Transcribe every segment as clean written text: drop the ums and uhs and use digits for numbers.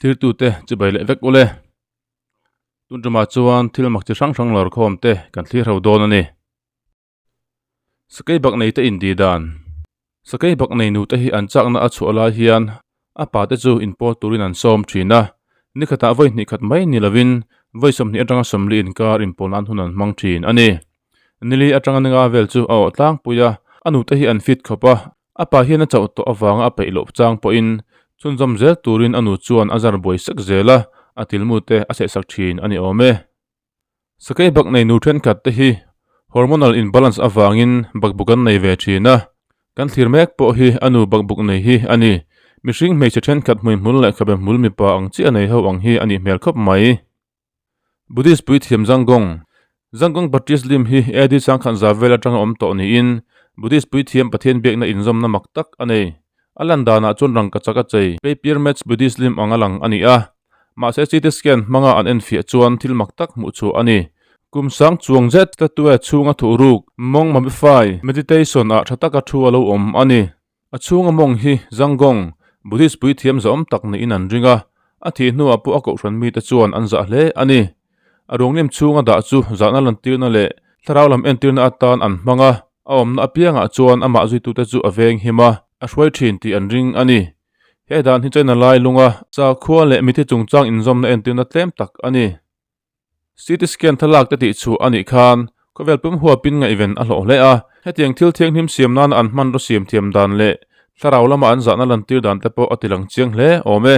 Thirtute chibai leh vek ule. Tun tumah chuan thil mak chi hrang hrang lawr khawm te kan thlir ho dawn a ni. Sakei bak nei te in tih dan. Sakei bak nei nu te hi an chakna a chhuah lai hian a pa te chu inpawl turin an sawm thin a. Ni khatah vawi hnih khat mai ni lovin vawi 20 atanga 40 inkar inpawl nan hun an hmang thin a ni. Nili atanga ninga vel chu a awh tlangpui a, a nu te hi an fit khawp a, A pa hian a chauh tawh avanga a peih loh chang pawhin chhunzawm zel turin a nu chuan a zar buai sek zel a, a tilmu te a sehsak thin a ni awm e. Sakei bak nei nu thenkhat te hi hormonal imbalance avangin bakbuk an nei ve thin a, kan thlir mek pawh hi a nu bakbuk nei hi a ni. Mihring hmeichhe thenkhat hmuihmul leh khabe hmul mipa ang chiah nei ho ang hi a nih hmel khawp mai. Buddhist puithiam Zhang-gong, Zhang-gong Baptist lim hi AD sangkhat za vel atanga awm tawh niin Buddhist puithiam Pathian biakna inzawmna mak tak a nei. A lan danah chuan rangkachak a chei, papier mache Buddhist lim ang a lang a ni a. Mahse CT scan hmanga an enfiah chuan thil mak tak hmuh chhuah a ni. Kum sang chuang zet statue chhunga thuhruk, mawng mamify, meditation ah tha taka thu a lo awm a ni. A chhunga mawng hi Zhang-gong, Buddhist puithiam zahawm tak niin an ring a, a thih hnuah pawh a kohhran mite chuan an zah hle a ni. A ruanglim chhunga dah chu zahna lantirna leh thlarau lam entirna atan an hmang a, a awmna apiangah chuan amah zuitute chu a veng him a, a hruai thin tih an ring a ni. He dan hi China lai lunga sakhua leh mithi chungchang inzawmna entirna tlem tak a ni. CT scan thlalak te tih chhuah a nih khan khawvel pum huapin ngaihven a hlawh hle a. Hetiang thil thianghlim siam nana an hmanraw siam thiam dan leh thlarau lama an zahna lantir dan te pawh a tilang chiang hle awm e.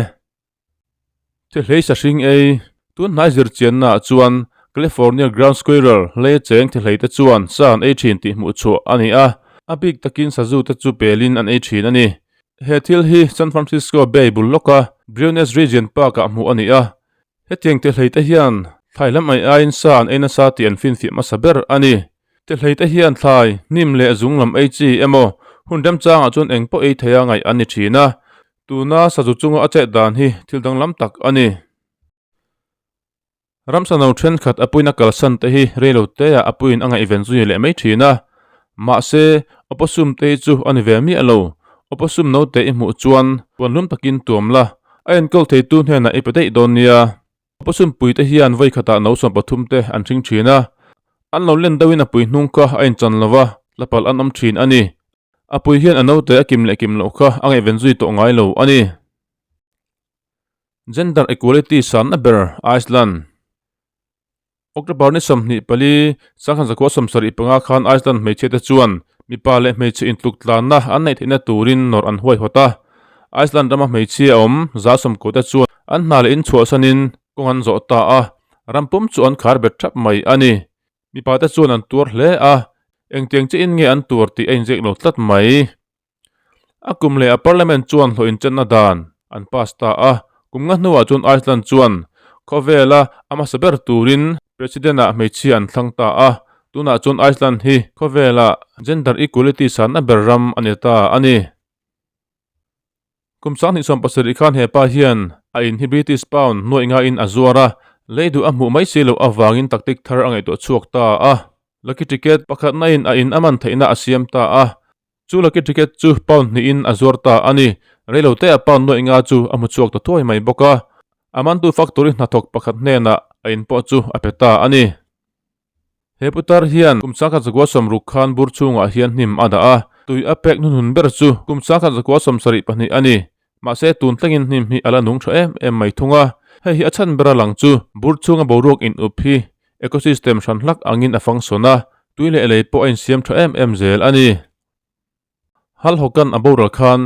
Thehlei sahring ei, Tun hnai zirchiannaah chuan California ground squirrel hlei cheng thehlei te chuan sa an ei thin tih hmuh chhuah a ni a, a bik takin sazu te chu pelin an ei thin a ni. He thil hi San Francisco Bay bul lawka Briones Region Park-ah hmuh a ni a, Hetiang tehlei te hian thlai lam ai aiin sa an ei nasa tih an finfiah hmasa ber a ni. Tehlei te hian thlai, hnim leh zung lam ei chi emaw hun remchangah chuan eng pawh ei theia ngaih an ni thin a, tuna sazu chunga a chet dan hi thil danglam tak a ni. Ramsa no thenkhat a puina kalsan te hi reilo teah a puiin a ngaihven zui leh mai thin a, mahse opossum te hi chu a ni ve miah lo. Opossum note i hmuh chuan puanlum takin tuam la, A enkawl theitu hnenah i pe daih dawn nia. Opossum puite hian vawi khatah no 13 te an hring thin a, an lo len deuhin a pui hnung kha a inchan lo va, tlapalh an awm thin a ni. A pui hian a note a kim leh kim loh kha a ngaihven zui tawh ngai lo a ni. Gender Equality sanna ber Iceland. October ni 24, 1975 khan Iceland hmeichhia te chuan mipa leh hmeichhe intluk tlanna an neih theihna turin nawrh an huaihawt a. Iceland rama hmeichhia awm 90 te chuan an hna leh in chhuahsanin kawng an zawh ta a, ram pum chu an khar bet thap mai a ni. Mipa te chuan an tuar hle a, engtiang chiahin nge an tuar tih a inziak lo tlat mai. A kum leh a parliament chuan hlawh inchenna dan an pass ta a, kum nga hnuah chuan Iceland chuan khawvela a hmasa ber turin president ah hmeichhia an thlang ta a, tunah chuan Iceland hi khawvela gender equality sanna ber ram a ni ta a ni. Kum 2017 khan he pa hian a in hi British pound nuaih ngaiin a zuar a, lei duh a hmuh mai si loh avangin tactic thar a ngaihtuah chhuak ta a, lucky ticket pakhatna in a in a man theihna a siam ta a, Chu lucky ticket chu pound hnihin a zuar ta a ni. Reilo te ah pound nuaih nga chu a hmu chhuak ta thuai mai bawk a. A mantu factory hnathawk pakhat hnenah a in pawh chu a pe ta a ni. He putar hian kum 1960 khan bur chhungah hian hnim a dah a, tui a pek hnuhnun ber chu kum 1972 a ni. Mahse tun tlengin hnim hi a la nung tha em em mai thung a. Hei hi a chhan ber a lang chu bur chhunga boruak in up hi ecosystem hran hlak angin a function a, tui leh lei pawh a insiam tha em em zel a ni. Hal Hogan a boral khan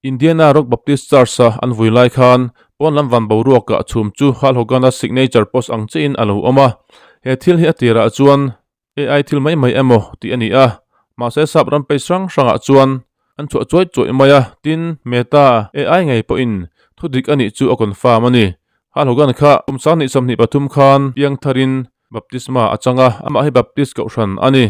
Indiana Rock Baptist Church-a an vui lai khan pawn lam van boruakah chhum chu Hal Hogan-a signature post ang chiahin a lo awm a. He thil hi a tirah chuan AI thil mai mai emaw tih a ni a, mahse sap ram page hrang hrangah chuan an chhuah chuai chuai mai a, tin Meta AI ngei pawhin thu dik a nih chu a confirm a ni. Hal Hogan kha kum 2023 khan piang tharin baptisma a chang a, amah hi Baptist kohhran a ni.